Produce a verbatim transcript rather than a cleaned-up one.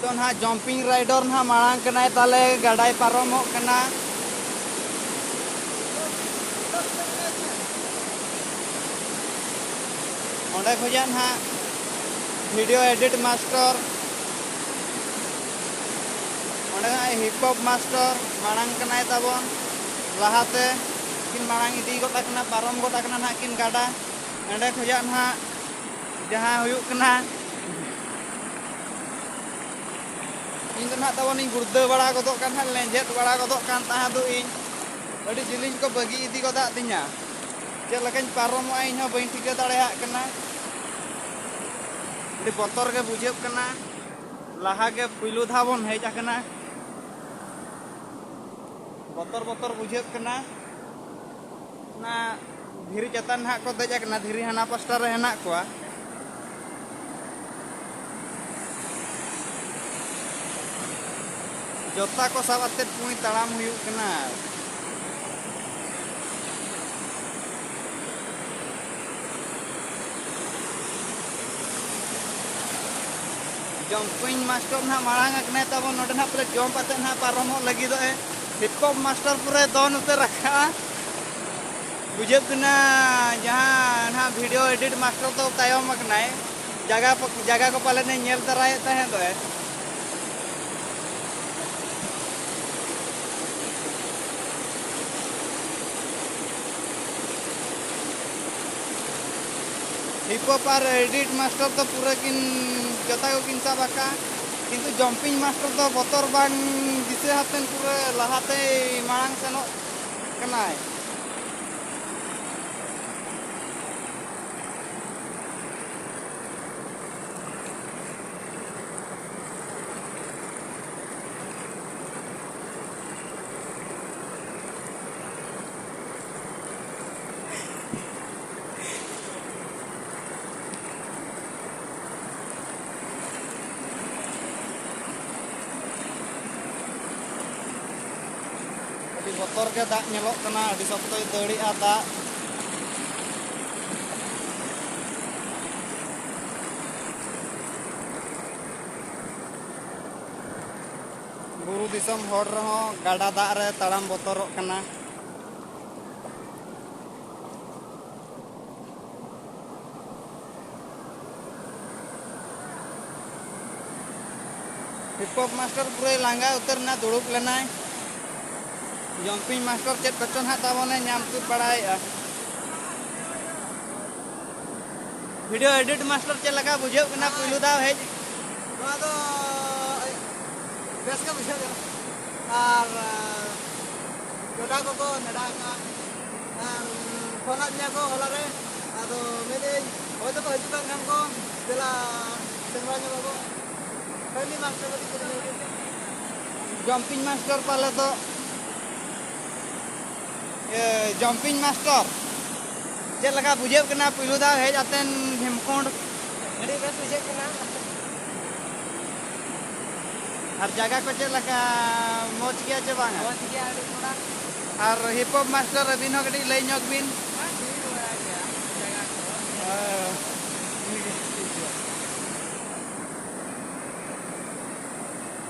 ᱫᱚ ᱱᱟᱦᱟᱜ jumping rider ᱱᱟᱦᱟᱜ ᱢᱟᱲᱟᱝ ᱠᱟᱱᱟᱭ ᱛᱟᱞᱮ, ᱜᱟᱰᱟᱭ ᱯᱟᱨᱚᱢᱚᱜ ᱠᱟᱱᱟ᱾ ᱚᱸᱰᱮ ᱠᱷᱚᱱᱟᱜ ᱱᱟᱦᱟᱜ video edit master, ᱚᱸᱰᱮ ᱱᱟᱦᱟᱜ hip hop master ᱢᱟᱲᱟᱝ ᱠᱟᱱᱟᱭ ᱛᱟᱵᱚᱱ ᱞᱟᱦᱟᱛᱮ᱾ ᱠᱤᱱ ᱢᱟᱲᱟᱝ ᱤᱫᱤ ᱜᱚᱫ ᱟᱠᱟᱱᱟ, ᱯᱟᱨᱚᱢ ᱜᱚᱫ ᱟᱠᱟᱱᱟ ᱱᱟᱦᱟᱜ ᱠᱤᱱ ᱜᱟᱰᱟ᱾ ᱚᱸᱰᱮ ᱠᱷᱚᱱᱟᱜ ᱱᱟᱦᱟᱜ ᱡᱟᱦᱟᱸ ᱦᱩᱭᱩᱜ ᱠᱟᱱᱟ, ᱤᱧ ᱫᱚ ᱱᱟᱦᱟᱜ ᱛᱟᱵᱚᱱᱤᱧ ᱜᱩᱲᱫᱟᱹ ᱵᱟᱲᱟ ᱜᱚᱫᱚᱜ ᱠᱟᱱ ᱛᱟᱦᱮᱸᱫ, ᱞᱮᱸᱡᱮᱫ ᱵᱟᱲᱟ ᱜᱚᱫᱚᱜ ᱠᱟᱱ ᱛᱟᱦᱮᱸᱫ ᱤᱧ᱾ ᱟᱹᱰᱤ ᱡᱤᱞᱤᱧ ᱠᱚ ᱵᱟᱹᱜᱤ ᱤᱫᱤ ᱜᱚᱫᱟᱜ ᱛᱤᱧᱟ᱾ ᱪᱮᱫ ᱞᱮᱠᱟᱧ ᱯᱟᱨᱚᱢᱚᱜᱼᱟ ᱤᱧ ᱦᱚᱸ ᱵᱟᱹᱧ ᱴᱷᱤᱠᱟᱹ ᱫᱟᱲᱮᱭᱟᱜ ᱠᱟᱱᱟ᱾ ᱟᱹᱰᱤ ᱵᱚᱛᱚᱨ ᱜᱮ ᱵᱩᱡᱷᱟᱹᱜ ᱠᱟᱱᱟ᱾ ᱞᱟᱦᱟ ᱜᱮ ᱯᱩᱭᱞᱩ ᱫᱷᱟᱣ ᱵᱚᱱ ᱦᱮᱡ ᱟᱠᱟᱱᱟ᱾ ᱵᱚᱛᱚᱨ ᱵᱚᱛᱚᱨ ᱵᱩᱡᱷᱟᱹᱜ ᱠᱟᱱᱟ᱾ ᱚᱱᱟ ᱫᱷᱤᱨᱤ ᱪᱮᱛᱟᱱ ᱱᱟᱦᱟᱜ ᱠᱚ ᱫᱮᱡ ᱟᱠᱟᱱᱟ, ᱫᱷᱤᱨᱤ ᱦᱟᱱᱟ ᱯᱟᱥᱴᱟ ᱨᱮ ᱦᱮᱱᱟᱜ ᱠᱚᱣᱟ᱾ ᱡᱚᱛᱟ ᱠᱚ ᱥᱟᱵ ᱟᱛᱮᱫ ᱯᱩᱭ ᱛᱟᱲᱟᱢ ᱦᱩᱭᱩᱜ ᱠᱟᱱᱟ᱾ Jumping master ᱱᱟᱦᱟᱜ ᱢᱟᱲᱟᱝ ᱟᱠᱟᱱᱟᱭ ᱛᱟᱵᱚᱱ, ᱱᱚᱰᱮ ᱱᱟᱦᱟᱜ ᱯᱩᱨᱟᱹ jump ᱟᱛᱮ ᱱᱟᱦᱟᱜ ᱯᱟᱨᱚᱢᱚᱜ ᱞᱟᱹᱜᱤᱫᱚᱜ ᱮ᱾ Hip hop master ᱯᱩᱨᱟᱹ ᱫᱚᱱ ᱩᱛᱟᱹᱨ ᱟᱠᱟᱜᱼᱟ᱾ ᱵᱩᱡᱷᱟᱹᱜ ᱠᱟᱱᱟ ᱡᱟᱦᱟᱸ ᱱᱟᱦᱟᱜ video edit master ᱫᱚ ᱛᱟᱭᱚᱢ ᱟᱠᱟᱱᱟᱭ, ᱡᱟᱭᱜᱟ ᱯᱚ-, ᱡᱟᱭᱜᱟ ᱠᱚ ᱯᱟᱞᱮᱱ ᱮ ᱧᱮᱞ ᱛᱟᱨᱟᱭᱮᱫ ᱛᱟᱦᱮᱸ ᱫᱚ᱾ Hip hop ᱟᱨ edit master ᱫᱚ ᱯᱩᱨᱟᱹ ᱠᱤᱱ ᱡᱚᱛᱟ ᱜᱮᱠᱤᱱ ᱥᱟᱵ ᱟᱠᱟᱫᱼᱟ, ᱠᱤᱱᱛᱩ jumping master ᱫᱚ ᱵᱚᱛᱚᱨ ᱵᱟᱝ ᱫᱤᱥᱟᱹ ᱟᱛᱮᱱ ᱯᱩᱨᱟᱹ ᱞᱟᱦᱟᱛᱮᱭ ᱢᱟᱲᱟᱝ ᱥᱮᱱᱚᱜ ᱠᱟᱱᱟᱭ᱾ ᱟᱹᱰᱤ ᱵᱚᱛᱚᱨ ᱜᱮ ᱫᱟᱜ ᱧᱮᱞᱚᱜ ᱠᱟᱱᱟ, ᱟᱹᱰᱤ ᱥᱚᱠᱛᱚᱭ ᱫᱟᱹᱲᱮᱜᱼᱟ ᱫᱟᱜ᱾ ᱵᱩᱨᱩ ᱫᱤᱥᱚᱢ ᱦᱚᱲ ᱨᱮᱦᱚᱸ ᱜᱟᱰᱟ ᱫᱟᱜ ᱨᱮ ᱛᱟᱲᱟᱢ ᱵᱚᱛᱚᱨᱚᱜ ᱠᱟᱱᱟ᱾ ᱦᱤᱯ ᱦᱚᱯ ᱢᱟᱥᱴᱟᱨ ᱯᱩᱨᱟᱹᱭ ᱞᱟᱸᱜᱟ ᱩᱛᱟᱹᱨ ᱮᱱᱟ, ᱫᱩᱲᱩᱵ ᱞᱮᱱᱟᱭ᱾ ᱡᱚᱢᱯᱤᱝ ᱢᱟᱥᱴᱟᱨ ᱪᱮᱫ ᱠᱚᱪᱚ ᱱᱟᱦᱟᱜ ᱛᱟᱵᱚᱱᱮ ᱧᱟᱢ ᱛᱩᱫ ᱵᱟᱲᱟᱭᱮᱫᱼᱟ᱾ ᱵᱷᱤᱰᱤᱭᱳ ᱮᱰᱤᱴ ᱢᱟᱥᱴᱟᱨ ᱪᱮᱫ ᱞᱮᱠᱟ ᱵᱩᱡᱷᱟᱹᱜ ᱠᱟᱱᱟ ᱯᱩᱭᱞᱩ ᱫᱷᱟᱣ ᱦᱮᱡ? ᱱᱚᱣᱟ ᱫᱚ ᱵᱮᱥ ᱜᱮ ᱵᱩᱡᱷᱟᱹᱜ ᱠᱟᱱᱟ᱾ ᱟᱨ ᱡᱚᱴᱟᱣ ᱠᱚᱠᱚ ᱱᱮᱰᱟ ᱟᱠᱟᱫᱼᱟ᱾ ᱟᱨ ᱯᱷᱳᱱᱟᱫ ᱞᱤᱧᱟ ᱠᱚ ᱦᱚᱞᱟ ᱨᱮ᱾ ᱟᱫᱚ ᱢᱮᱱᱫᱟᱹᱧ ᱦᱚᱭᱛᱳ ᱠᱚ ᱦᱤᱡᱩᱜ ᱠᱟᱱ ᱠᱷᱟᱱ ᱠᱚ ᱫᱮᱞᱟ ᱥᱮᱸᱫᱽᱨᱟ ᱧᱚᱜ ᱟᱵᱚ᱾ ᱯᱷᱨᱮᱱᱰᱞᱤ ᱢᱟᱥᱴᱟᱨ ᱠᱟᱹᱴᱤᱡ ᱠᱚ ᱞᱟᱹᱭ ᱠᱮᱫᱟ᱾ ᱡᱚᱢᱯᱤᱝ ᱢᱟᱥᱴᱟᱨ ᱯᱟᱞᱮ ᱫᱚ, ᱤᱭᱟᱹ, ᱡᱚᱢᱯᱤᱝ ᱢᱟᱥᱴᱟᱨ, ᱪᱮᱫ ᱞᱮᱠᱟ ᱵᱩᱡᱷᱟᱹᱜ ᱠᱟᱱᱟ ᱯᱩᱭᱞᱩ ᱫᱷᱟᱣ ᱦᱮᱡ ᱟᱛᱮᱱ ᱵᱷᱤᱢᱠᱩᱸᱰ? ᱟᱹᱰᱤ ᱵᱮᱥ ᱵᱩᱡᱷᱟᱹᱜ ᱠᱟᱱᱟ᱾ ᱟᱨ ᱡᱟᱭᱜᱟ ᱠᱚ ᱪᱮᱫ ᱞᱮᱠᱟ, ᱢᱚᱡᱽ ᱜᱮᱭᱟ ᱪᱮ ᱵᱟᱝᱟ? ᱢᱚᱡᱽ ᱜᱮᱭᱟ ᱟᱹᱰᱤ ᱛᱷᱚᱲᱟ᱾ ᱟᱨ ᱦᱤᱯ ᱦᱚᱯ ᱢᱟᱥᱴᱟᱨ, ᱟᱹᱵᱤᱱ ᱦᱚᱸ ᱠᱟᱹᱴᱤᱡ ᱞᱟᱹᱭ ᱧᱚᱜ ᱵᱤᱱ᱾